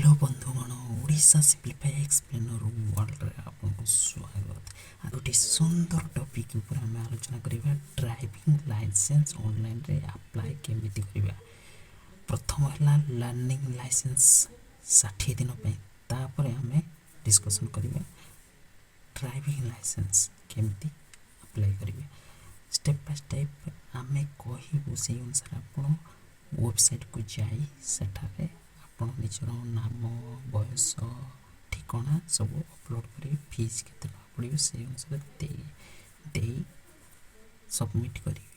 Hello ବନ୍ଧୁଗଣ, ଓଡ଼ିଶା ସିମ୍ପ୍ଲିଫାଇ ଏକ୍ସପ୍ଲେନର ୱାର୍ଲଡ଼ରେ ଆପଣଙ୍କୁ ସ୍ୱାଗତ। ଆଉ ଗୋଟିଏ ସୁନ୍ଦର ଟପିକ୍ ଉପରେ ଆମେ ଆଲୋଚନା କରିବା, ଡ୍ରାଇଭିଂ ଲାଇସେନ୍ସ ଅନଲାଇନରେ ଆପ୍ଲାଏ କେମିତି କରିବା। ପ୍ରଥମ ହେଲା ଲର୍ଣ୍ଣିଂ ଲାଇସେନ୍ସ 60 ଦିନ ପାଇଁ। ତାପରେ ଆମେ ଡିସ୍କସନ୍ କରିବା ଡ୍ରାଇଭିଂ ଲାଇସେନ୍ସ କେମିତି ଆପ୍ଲାଏ କରିବେ। ଷ୍ଟେପ୍ ବାଇ ଷ୍ଟେପ୍ ଆମେ କହିବୁ, ସେଇ ଅନୁସାରେ ଆପଣ ୱେବସାଇଟ୍କୁ ଯାଇ ସେଠାରେ ଆପଣ ନିଜର ନାମ, ବୟସ, ଠିକଣା ସବୁ ଅପଲୋଡ଼ କରିବେ। ଫିସ୍ କେତେ ଟଙ୍କା ପଡ଼ିବ, ସେଇ ଅନୁସାରେ ଦେଇ ଦେଇ ସବମିଟ୍ କରିବେ।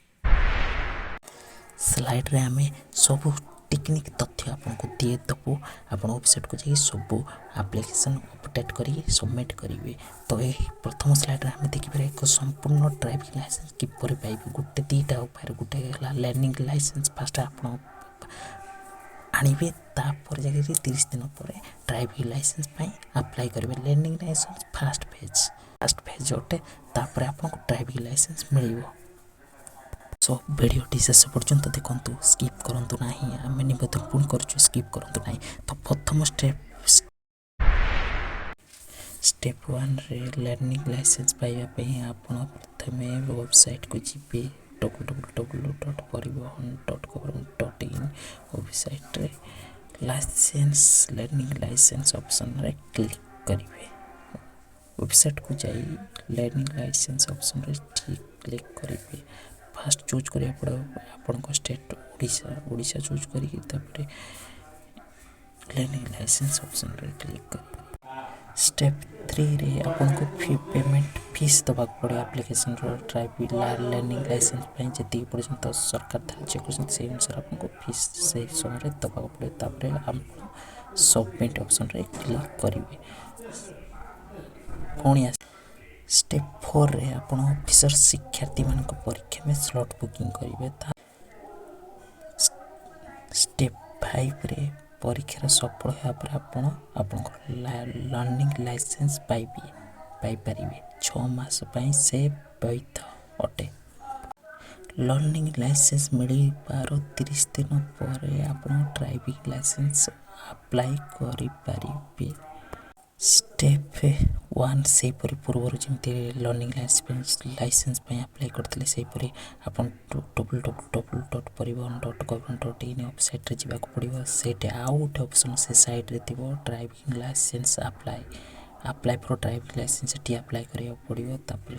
ସ୍ଲାଇଡ଼୍ରେ ଆମେ ସବୁ ଟେକ୍ନିକ୍ ତଥ୍ୟ ଆପଣଙ୍କୁ ଦେଇଦେବୁ। ଆପଣ ୱେବସାଇଟ୍କୁ ଯାଇ ସବୁ ଆପ୍ଲିକେସନ୍ ଅପଡ଼େଟ୍ କରିକି ସବମିଟ୍ କରିବେ। ତ ଏହି ପ୍ରଥମ ସ୍ଲାଇଡ଼୍ରେ ଆମେ ଦେଖିପାରିବା, ଏକ ସମ୍ପୂର୍ଣ୍ଣ ଡ୍ରାଇଭିଂ ଲାଇସେନ୍ସ କିପରି ପାଇବେ। ଗୋଟେ ଦୁଇଟା ଉପାୟରେ। ଗୋଟେ ହେଲା ଲର୍ଣ୍ଣିଂ ଲାଇସେନ୍ସ ଫାଷ୍ଟ ଆପଣ ଆଣିବେ, ତାପରେ ଯାଇକି 30 ଦିନ ପରେ ଡ୍ରାଇଭିଂ ଲାଇସେନ୍ସ ପାଇଁ ଆପ୍ଲାଏ କରିବେ। Learning licence first phase ଅଟେ, ତାପରେ ଆପଣଙ୍କୁ ଡ୍ରାଇଭିଂ ଲାଇସେନ୍ସ ମିଳିବ। ସୋ ଭିଡ଼ିଓଟି ଶେଷ ପର୍ଯ୍ୟନ୍ତ ଦେଖନ୍ତୁ, ସ୍କିପ୍ କରନ୍ତୁ ନାହିଁ। ଆମେ ନିବେଦନ ପୁଣି କରୁଛୁ, ସ୍କିପ୍ କରନ୍ତୁ ନାହିଁ। ତ ପ୍ରଥମ ଷ୍ଟେପ୍, ଷ୍ଟେପ୍ ୱାନ୍ରେ ଲର୍ଣ୍ଣିଂ ଲାଇସେନ୍ସ ପାଇବା ପାଇଁ ଆପଣ ପ୍ରଥମେ ୱେବସାଇଟ୍କୁ ଯିବେ, www.parivahan.government.in। ୱେବସାଇଟ୍ରେ ଲର୍ଣ୍ଣିଂ ଲାଇସେନ୍ସ ଅପସନ୍ରେ କ୍ଲିକ୍ କରିବେ। ୱେବସାଇଟ୍କୁ ଯାଇ ଲର୍ଣ୍ଣିଂ ଲାଇସେନ୍ସ ଅପସନ୍ରେ ଠିକ୍ କ୍ଲିକ୍ କରିବେ। ଫାଷ୍ଟ ଚୁଜ୍ କରିବାକୁ ପଡ଼ିବ ଆପଣଙ୍କ ଷ୍ଟେଟ୍ ଓଡ଼ିଶା। ଓଡ଼ିଶା ଚୁଜ୍ କରିକି ତାପରେ ଲର୍ଣ୍ଣିଂ ଲାଇସେନ୍ସ ଅପସନ୍ରେ କ୍ଲିକ୍ କରିବେ। ଷ୍ଟେପ୍ ଥ୍ରୀରେ ଆପଣଙ୍କୁ ପେମେଣ୍ଟ ଫିସ୍ ଦେବାକୁ ପଡ଼ିବ। ଆପ୍ଲିକେସନ୍ର ଡ୍ରାଇଭିଂ ଲର୍ଣ୍ଣିଂ ଲାଇସେନ୍ସ ପାଇଁ ଯେତିକି ପର୍ଯ୍ୟନ୍ତ ସରକାର ଧାର୍ଯ୍ୟ କରିଛନ୍ତି, ସେଇ ଅନୁସାରେ ଆପଣଙ୍କୁ ଫିସ୍ ସେହି ସମୟରେ ଦେବାକୁ ପଡ଼ିବ। ତାପରେ ଆପଣ ସବମିଟ୍ ଅପସନ୍ରେ କ୍ଲିକ୍ କରିବେ। ପୁଣି ଷ୍ଟେପ୍ ଫୋର୍ରେ ଆପଣ ଅଫିସର ଶିକ୍ଷାର୍ଥୀମାନଙ୍କ ପରୀକ୍ଷା ପାଇଁ ସ୍ଲଟ୍ ବୁକିଂ କରିବେ। ତା ଷ୍ଟେପ୍ ଫାଇଭରେ ପରୀକ୍ଷାରେ ସଫଳ ହେବା ପରେ ଆପଣ ଆପଣଙ୍କର ଲର୍ଣ୍ଣିଂ ଲାଇସେନ୍ସ ପାଇପାରିବେ। 6 ମାସ ପାଇଁ ସେ ବୈଧ ଅଟେ। ଲର୍ଣ୍ଣିଂ ଲାଇସେନ୍ସ ମିଳିବାର 30 ଦିନ ପରେ ଆପଣ ଡ୍ରାଇଭିଂ ଲାଇସେନ୍ସ ଆପ୍ଲାଏ କରିପାରିବେ। ଷ୍ଟେପ୍ ୱାନ୍ ସେହିପରି ପୂର୍ବରୁ ଯେମିତି ଲର୍ଣ୍ଣିଂ ଲାଇସେନ୍ସ ପାଇଁ ଆପ୍ଲାଏ କରିଥିଲେ, ସେହିପରି ଆପଣ www.parivahan.government.in ୱେବସାଇଟ୍ରେ ଯିବାକୁ ପଡ଼ିବ। ସେଇଠି ଆଉ ଗୋଟେ ଅପସନ୍ ସେ ସାଇଡ଼୍ରେ ଥିବ, driving licence apply for driving licence। ସେଠି ଆପ୍ଲାଏ କରିବାକୁ ପଡ଼ିବ। ତାପରେ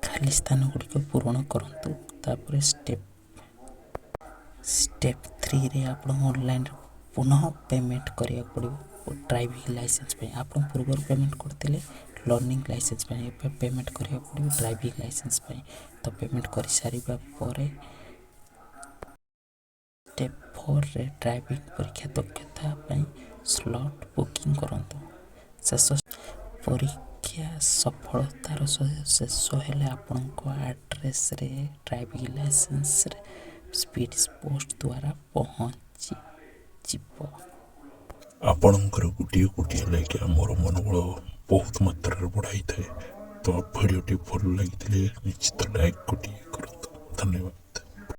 ଖାଲି ସ୍ଥାନ ଗୁଡ଼ିକ ପୂରଣ କରନ୍ତୁ। ତାପରେ ଷ୍ଟେପ୍ ଥ୍ରୀରେ ଆପଣ ଅନଲାଇନ୍ରେ ପୁନଃ ପେମେଣ୍ଟ କରିବାକୁ ପଡ଼ିବ ଡ୍ରାଇଭିଂ ଲାଇସେନ୍ସ ପାଇଁ। ଆପଣ ପୂର୍ବରୁ ପେମେଣ୍ଟ କରିଥିଲେ ଲର୍ଣ୍ଣିଂ ଲାଇସେନ୍ସ ପାଇଁ, ଏବେ ପେମେଣ୍ଟ କରିବାକୁ ପଡ଼ିବ ଡ୍ରାଇଭିଂ ଲାଇସେନ୍ସ ପାଇଁ। ତ ପେମେଣ୍ଟ କରିସାରିବା ପରେ ଷ୍ଟେପ୍ ଫୋର୍ରେ ଡ୍ରାଇଭିଂ ପରୀକ୍ଷା ଦକ୍ଷତା ପାଇଁ ସ୍ଲଟ୍ ବୁକିଂ କରନ୍ତୁ। ଶେଷ ପରୀକ୍ଷା ସଫଳତାର ସହ ଶେଷ ହେଲେ ଆପଣଙ୍କ ଆଡ୍ରେସରେ ଡ୍ରାଇଭିଂ ଲାଇସେନ୍ସରେ ସ୍ପିଡ୍ ପୋଷ୍ଟ ଦ୍ୱାରା ପହଞ୍ଚିଯିବ। ଆପଣଙ୍କର ଗୋଟିଏ ଗୋଟିଏ ଲାଇକ୍ ଆମର ମନୋବଳ ବହୁତ ମାତ୍ରାରେ ବଢ଼ାଇଥାଏ। ତ ଭିଡ଼ିଓଟି ଭଲ ଲାଗିଥିଲେ ନିଶ୍ଚିତ ଲାଇକ୍ ଗୋଟିଏ କରନ୍ତୁ। ଧନ୍ୟବାଦ।